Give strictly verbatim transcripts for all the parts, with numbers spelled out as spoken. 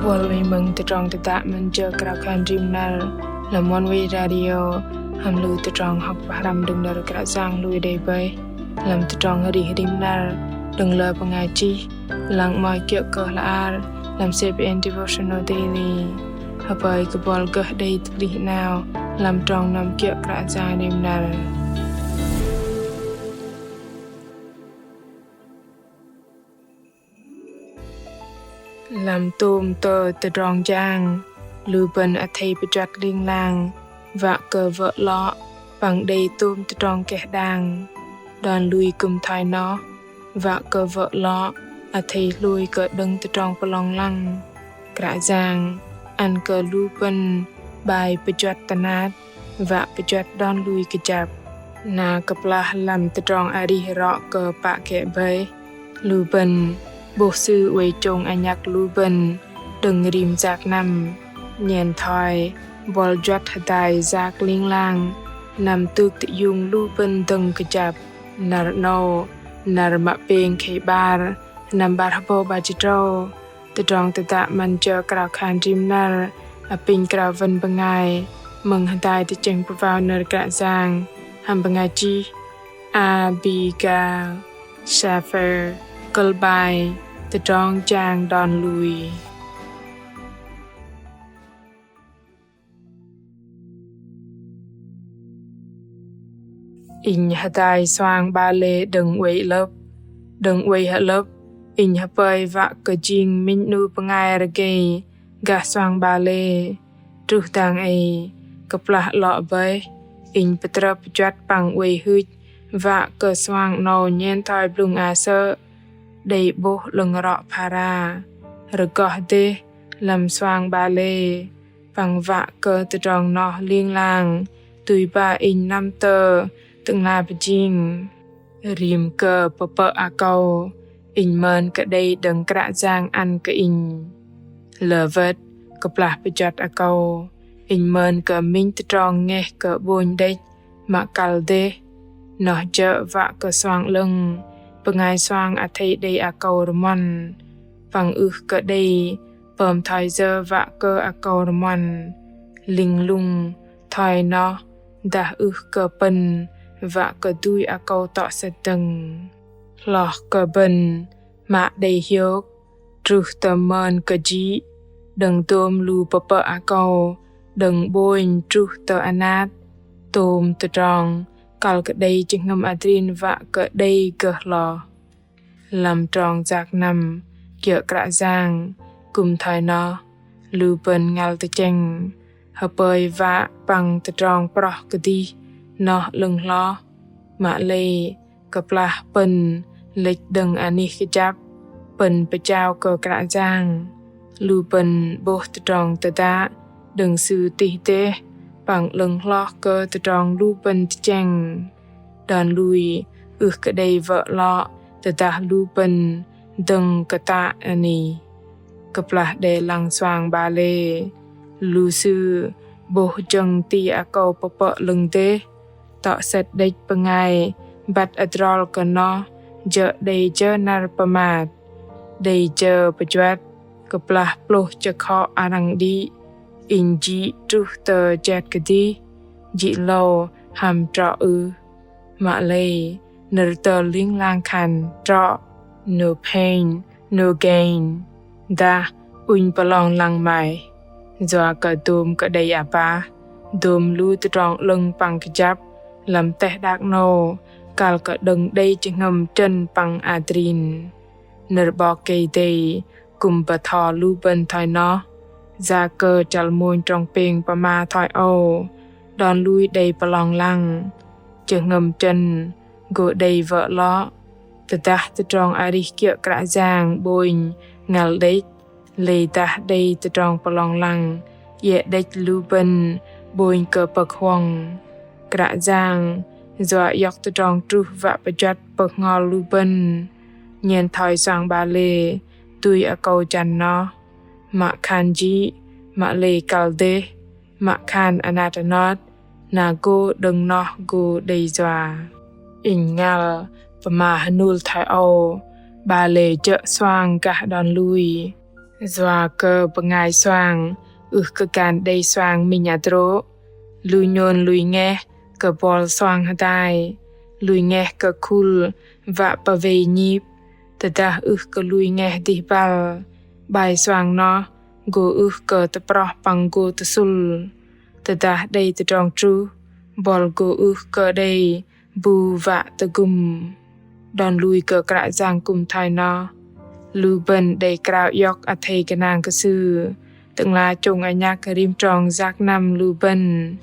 Buăl wei mơ̆ng tơdrong tơdă 'Măn Jơ Krao Khan Rim Năr lăm Oneway Radio, hăm lu tơdrong hŏk pơhrăm đơ̆ng nơ̆r Kră Yang lui đei bơih lăm tơdrong arih rim năr đơ̆ng lơ bơngai chih, lăng 'mơ̆i kiơ̆ kơ hla bơar lăm C B N Devotional Daily. Hơpơi kơ buăl gơh đei tơplih 'nao lăm trong năm kiơ̆ Kră Yang rim năr. Lăm tôm tơ tơdrong jang, lu bơ̆n athei pơjuăt ling lang wă kơ wơ̆ 'lŏ păng đei tôm tơdrong keh đang. Đon lui kư̆m thoi noh, wă kơ wơ̆ 'lŏ athei hlôi kơ đơ̆ng tơdrong pơlong lăng. Kră Yang ăn kơ lu bơ̆n 'bai pơjuăt tơnap wă pơjuăt đon lui kơjăp. Na kơplah lăm tơdrong arih rŏ kơ pă kĕ bơih, lu bơ̆n 'bôh Sư oei chông anhăk lu bơ̆n đơ̆ng rim yak năm. Nhen thoi buăl juăt hơdai yak ling lang năm tŭk tơiung lu bơ̆n dơ̆ng kơjăp. Năr 'nâu, năr mă pêng khei 'bar, năm 'bar hơbâu 'bar jĭt tơdrâu. Tơdrong tơdă 'Măn Jơ Krao Khan Rim Năr apinh krao wơ̆n bơngai mơ̆ng hơdai tơchĕng pơwao nơ̆r Kră Yang hăm bơngai chih Abigail Schafer, kơ̆l 'bai Tơdrong Jang Đon Lui. Inh hơdai soang 'ba lê đơ̆ng oei 'lơ̆p. Đơ̆ng oei hơ'lơ̆p, inh hơpơi wă kơ jing minh 'nu bơngai rơgei gah soang 'ba lê. Truh dang ei, kơplah 'lŏ bơih, inh pơtrơp pơjuăt păng oei hưch wă kơ soang 'nâu nhen thoi blŭng a sơ̆ đei 'bôh 'lơ̆ng rŏ phara, rơgoh dêh lăm soang 'ba lê. Păng wă kơ tơdrong noh ling lang dui ba inh năm tơ Tơ'ngla pơjing. Rim kơ pơpơ̆ akâu, inh mơn kơ đei đơ̆ng Kră Yang ăn kơ inh. Lơ wơ̆t, kơplah pơjuăt akâu, inh mơn kơ minh tơdrong ngeh kơ 'bônh đĕch mă kăl dêh. Noh jơ̆ wă kơ soang 'lơ̆ng, bơngai soang athei đei akâu rơmuăn. Păng ưh kơ đei pơm thoi yơ wă kơ akâu rơmuăn. Ling lung thoi noh, dah ưh kơ pơ̆n wă kơ dui akâu tŏ sĕt dơ̆ng. Hloh kơ bơ̆n mă đei hiôk, truh tơ mơn kơjĭ, đơ̆ng dôm lu pơpơ̆ akâu, đơ̆ng 'bônh truh tơ anat, tôm tơdrong kăl kơ đei jơhngơ̆m adrin wă kơ đei gơh hloh. Lăm trong yak năm kiơ̆ Kră Yang kư̆m thoi noh, lu bơ̆n ngăl tơchĕng hơpơi wă păng tơdrong proh kơdih noh 'lơ̆ng hloh. Mă lei kơplah pơ̆n lĕch đơ̆ng anih kơjăp, pơ̆n pơjao kơ Kră Yang, lu bơ̆n 'bôh tơdrong tơdă đơ̆ng Sư tih dêh păng 'lơ̆ng hloh kơ tơdrong lu bơ̆n tơchĕng. Đon lui ưh kơ đei wơ̆ 'lŏ tơdah lu bơ̆n dơ̆ng kơtă anih. Kơplah đe lăng soang 'ba lê, lu sư 'bôh jơ̆ng ti akâu pơpơ̆ 'lơ̆ng dêh, tŏ sĕt đĕch bơngai băt adrol kơ noh jơ̆ đei jơ năr pơmat. Đei jơ pơjuăt, kơplah plôh chơkhŏ arăng đĭ, inh jĭ truh tơ jet kơdih, jĭ lâu hăm trŏ ưh. Mă lei, nơ̆r tơl ling lang khan trŏ, no pain, no gain. Dah ŭnh pơlong lăng mai. Yua kơ dôm kơ đei apah, dôm lu tơdrong 'lơ̆ng păng kơjăp lăm teh đak 'nâu, kăl kơ đơ̆ng đei jơhngơ̆m chơ̆n păng adrin. Nơ̆r 'Bok Kei-Dei kư̆m bơtho lu bơ̆n thoi noh. Yakơ chăl mônh trong pêng pơma thoi âu, đon lui đei pơlong lăng. Jơhngơ̆m chơ̆n gô đei wơ̆ 'lŏ. Tơdah tơdrong arih kiơ̆ Kră Yang 'bônh ngăl đĕch, lei dah đei tơdrong pơlong lăng, iĕ đĕch lu bơ̆n 'bônh kơ pơ̆k huŏng. Kră Yang yua iŏk tơdrong truh wă pơjuăt pơhngol lu bơ̆n. Nhen thoi soang 'ba lê dui akâu jăn noh. Mă khan jĭ, mă lei kăl dêh, mă khan anat anot, na gô đơ̆ng noh gô đei yua. Inh ngăl pơma hơnul thoi âu, 'ba lê jơ̆ soang gah đon lui. Yua kơ bơngai soang ưh kơ gan đei soang minh hơdrô̆, lu nhôn lui ngeh kơ bol soang hơdai, lui ngeh kơ khul wă pơwei nhip. Tơdah ưh kơ lui ngeh dih băl, bai soang noh gô ưh kơ tơproh păng gô tơsŭl. Tơdah đei tơdrong truh, bol gô ưh kơ đei bu wă tơgŭm. Đon lui kơ Kră Yang kư̆m thoi noh. Lu bơ̆n đei krao iŏk athei gơnang kơ Sư, Tơ'ngla chông anhăk rim trong yak năm lu bơ̆n.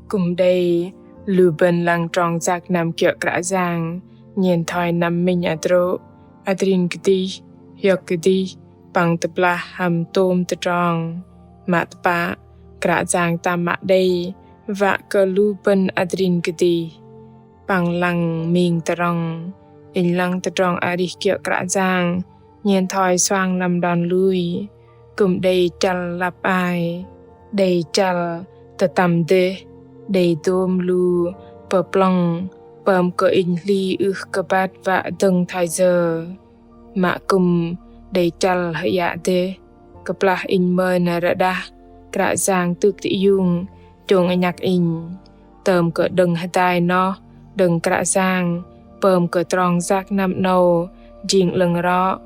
Kư̆m đei lu bơ̆n lăng trong yak năm kiơ̆ Kră Yang nhen thoi năm minh hơdrô̆, adrin kơdih, hiơ̆k kơdih, păng tơblah hăm tôm tơdrong. Mă tơpă, Kră Yang tam mă đei wă kơ lu bơ̆n adrin kơdih. Păng lăng ming tơdrong, inh lăng tơdrong arih kiơ̆ Kră Yang nhen thoi soang lăm đon lui. Kư̆m đei chăl lăp ai, đei chăl tơtăm dêh, đei dôm lu pơplŏng pơm kơ inh hli ưh kơ băt wă dơ̆ng thoi yơ. Mă kư̆m đei chăl hơiă dêh, kơplah inh mơn rơđah Kră Yang tŭk tơiung chông anhăk inh. Tơm kơ đơ̆ng hơdai noh đơ̆ng Kră Yang, pơm kơ trong yak năm 'nâu jing 'lơ̆ng rŏ,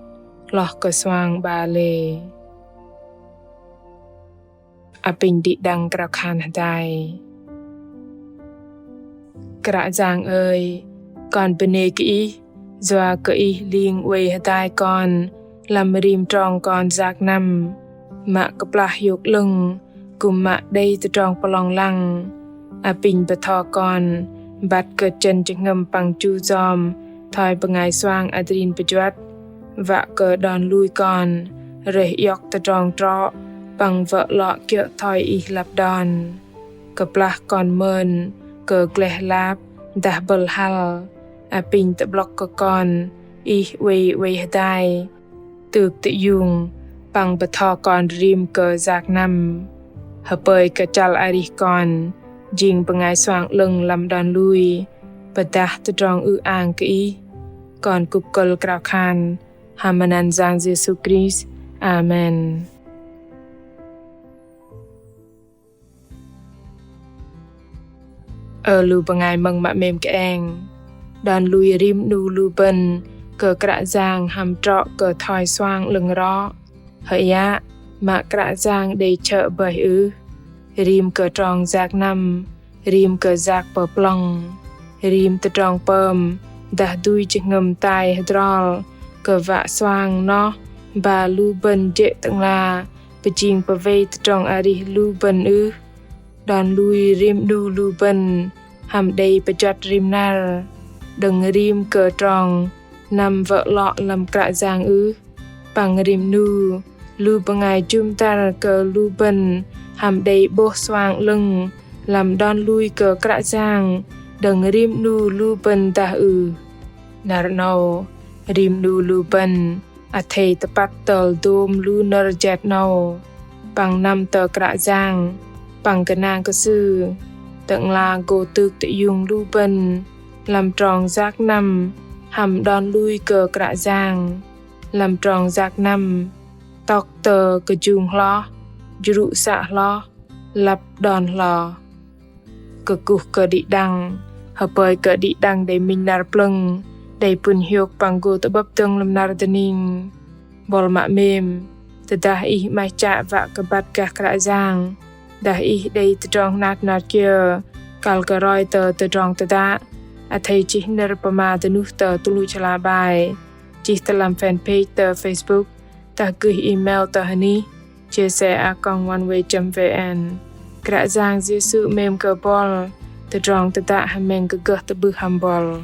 hloh kơ soang 'ba lê. Apinh đĭ đăng krao khan hơdai. Kră Yang ơi, kon bơnê kơ Ih, yua kơ Ih ling oei hơdai kon lăm rim trong kon yak năm. Mă kơplah hiôk 'lơ̆ng, kư̆m mă đei tơdrong pơlong lăng. Apinh bơtho kon băt kơ chơn jơhngơ̆m păng chu yom thoi bơngai soang adrin pơjuăt, wă kơ đon lui kon rơih iŏk tơdrong trŏ păng wơ̆ 'lŏ kiơ̆ thoi Ih lăp đon. Kơplah kon mơn kơ gleh lap dah bơ̆l hăl, apinh tơ'blŏk kơ kon Ih oei oei hơdai, tŭk tơiung păng bơtho kon rim kơ yak năm. Hơpơi kơ chăl arih kon jing bơngai soang 'lơ̆ng lăm đon lui, pơdah tơdrong ư-ang kơ Ih. Kon kŭp kơ̆l krao khan hăm măt anăn Yang Yêsu Krist. Amen. Ơ lu bơngai mơ̆ng mă 'mêm kơeng. Đon lui rim 'nu lu bơ̆n kơ Kră Yang hăm trŏ kơ thoi soang 'lơ̆ng rŏ. Hơiă mă Kră Yang đei chơ̆ bơih ưh? Rim kơ trong yak năm, rim kơ yak pơplŏng, rim tơdrong pơm dah dui jơhngơ̆m tai hơdrol kơ wă soang noh ba lu bơ̆n jê̆ Tơ'ngla pơjing pơwei tơdrong arih lu bơ̆n ưh? Đon lui rim 'nu lu bơ̆n hăm đei pơjuăt rim năr đơ̆ng rim kơ trong năm wơ̆ 'lŏ lăm Kră Yang ưh? Păng rim 'nu lu bơngai jŭm dăr kơ lu bơ̆n hăm đei 'bôh soang 'lơ̆ng lăm đon lui kơ Kră Yang đơ̆ng rim 'nu lu bơ̆n dah ưh? Năr 'nâu rim 'nu lu bơ̆n athei tơpăt tơl dôm lu nơ̆r jet 'nâu păng năm tơ Kră Yang păng gơnang kơ Sư. Tơ'ngla gô tŭk tơiung lu bơ̆n lăm trong yak năm hăm đon lui kơ Kră Yang. Lăm trong yak năm tŏk tơ kơjung hloh, jrŭ să hloh, lăp đon hloh. Kơkuh kơ đĭ đăng, hơpơi kơ đĭ đăng đei minh năr plơ̆ng, đei pŭn hiôk păng gô tơ'bơ̆p dơ̆ng lăm năr dơning. Bol mă 'mêm, tơdah ih 'maih chă wă kơ băt gah Kră Yang, dah ih đei tơdrong hnat hnat kiơ kăl kơ roi tơ tơdrong tơdă, athei chih nơ̆r pơma dơnuh tơ tơluch hla bơar, chih tơ lăm fanpage tơ Facebook, dah gơih email tơ hơnih chia sẻ a còng oneway chấm vn. Kră Yang Yêsu 'mêm kơ bol, tơdrong tơdă hơmĕng kơ gơh tơ'bưh hăm bol.